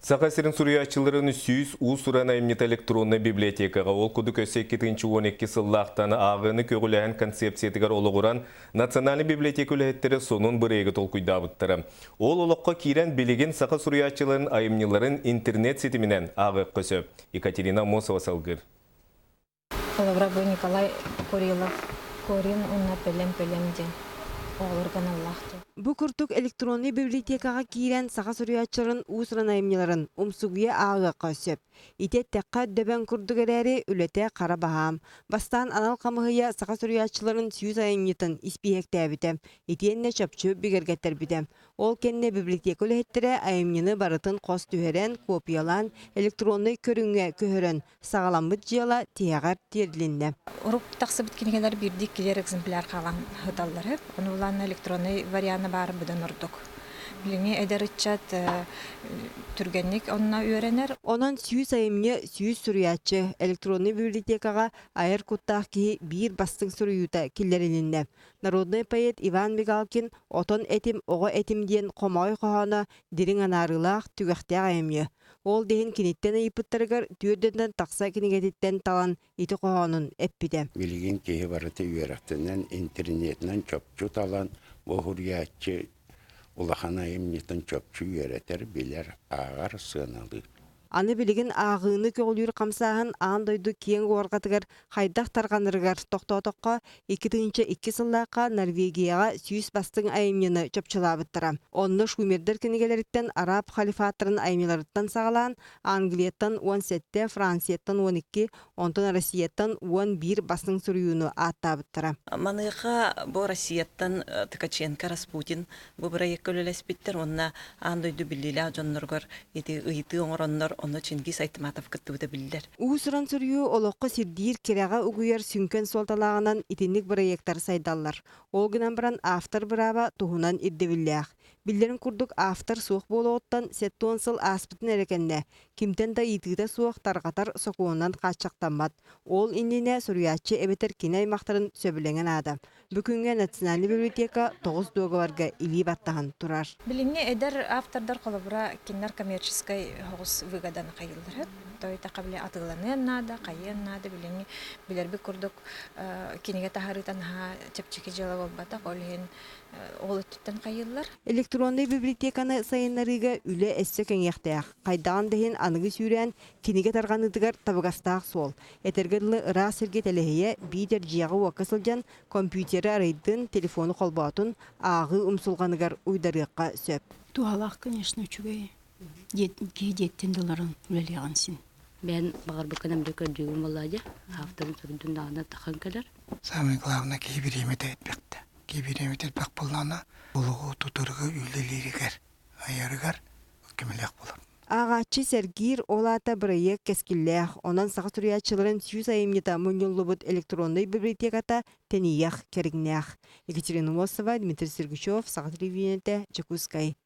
Саха сирин суруйааччыларын 100 уус-уран айымньыта электроннай библиотекаҕа ол курдук өссө 2012 сыллаахтан ааҕыыны көҕүлээһин концепциятыгар олоҕуран Национальнай библиотека үлэһиттэрэ сонун бырайыагы толкуйдаабыттара. Ол олоххо киирэн билигин саха суруйааччыларын айымньыларын интернет ситиминэн ааҕыахха сөп. Екатерина Аммосова салгыыр. Холобура, бу Николай Курилов Корин уонна Пэлэм-пэлэм диэн оҕолорго аналлаах диэн. Бу курдук электроннай библиотекаҕа киирэн саха суруйааччыларын уус-уран айымньыларын умсугуйа ааҕыахха сөп. Ити эттэххэ дөбөҥ курдук эрээри, үлэтэ хара баһаам. Бастаан анал хамыыһыйа саха суруйааччыларын 100 айымньытын испииһэктээбитэ, итиэннэ чопчу бигэргэттэрбитэ. Ол кэннэ библиотека үлэһиттэрэ айымньыны барытын хос түһэрэн, копиялаан, электроннай көрүҥҥэ көһөрөн, Саҕаламмыт дьыала тиһэҕэр тиэрдилиннэ. Урук тахсыбыт кинигэлэр биирдии-иккилэр экземпляр хаалан сыталлар үһү. Ону булаанна электроннай вариана баара быдан ордук. Билиҥҥи эдэр ыччат түргэнник онно үөрэнэр. Онон 100 айымньы, 100 суруйааччы электроннай библиотекаҕа айар куттаах киһи биир бастыҥ суруйуута киллэрилиннэ. Народнай поэт Иван Мигалкин «Отон этим, оҕо этим» диэн хомоҕой хоһооно дириҥ анаарыылаах, түгэхтээх айымньы. Ол да иһин киниттэн ыйыппыттарыгар түөрдэтинэн тахса кинигэтиттэн талан ити хоһоонун эппитэ. Билигин киһи барыта үөрэхтэнэн, интэриниэтинэн чопчу талан, бу уһуруйааччы улахан айымньытын чопчу үөрэтэр, билэр, ааҕар, сыаналыыр. Аны билигин ааҕыыны көҕүлүүр хамсааһын аан дойду киэҥ уорҕатыгар хайдах тарҕанарыгар тохтоотоххо, 2002 сыллаахха Норвегияҕа 100 бастыҥ айымньыны чопчулаабыттара. Онно шумердэр кинигэлэриттэн араб халифаттарын айымньыларыттан саҕалаан Англияттан 17, Францияттан 12, онтон Россияттан 11 бастыҥ суруйууну ааттаабыттара. Маныаха бу Россияттан Ткаченко, Распутин бу бырайыакка үлэлэспиттэр уонна аан дойду биллиилээх дьонноругар ити ыйытыы оҥороннор, онно Чингиз Айтматов кыттыбыта биллэр. Уус-уран суруйуу олоххо сирдиир, кэрэҕэ угуйар сүҥкэн суолталааҕынан итинник бырайыактар сайдаллар. Ол гынан баран автор бырааба туһунан ирдэбиллээх. Биллэрин курдук автор суох буолуоҕуттан 70 сыл ааспытын эрэ кэннэ, кимтэн да ыйытыыта суох тарҕатар сокуонунан хааччахтаммат. Ол иннинэ суруйааччы эбэтэр кини аймахтарын сөбүлэҥэ наада. Бу күҥҥэ Национальнай библиотека 9 дуогабарга илии баттаһан турар. Билиҥҥи эдэр автордар холобура кинилэр коммерческай соҕус выгоданы хайыыллар. Тойтаха били атыыланыан наада, хайыан наада билиҥҥи билэрбит курдук кинигэ таһаарыыта наһаа чэпчэки дьыала буолбатах. Ол иһин ол өттүттэн хайыыллар. Электроннай библиотеканы сайыннарыыга үлэ өссө кэҥиэхтээх. Хайдаҕын да иһин аныгы сүүрээн кинигэ тарҕаныытыгар табыгастаах суол. Этэргэ дылы, ыраах сиргэ тэлэһийэ, биитэр дьиэҕэ-уокка сылдьан компьютеры арыйдын, телефону холбоотун, ааҕыы умсулҕаныгар уйдарыахха сөп. Туһалаах, конечно, үчүгэй. Киһи дьиэттэн да олорон үлэлиэҕин син. Бэйэн баҕарбыккын эмдэ көрдүүгүн буоллаа дьэ, авторын сурдун даҕаны тахан кэлэр. Самое главное, киһи бириэмэтэ элбэхтэ. Киһи бириэмэтэ элбэх буоллаҕына, олоҕу тутарга үлэлииригэр, айарыгар көмөлөөх буолар. Ааҕааччы сэргиир, ол аата бырайыак кэскиллээх, онон саха суруйааччыларын 100 айымньыта мунньуллубут электроннай библиотеката тэнийиэх кэриҥнээх. Екатерина Мосова, Дмитрий Сергучев, Саха телевидениетэ, Дьокуускай.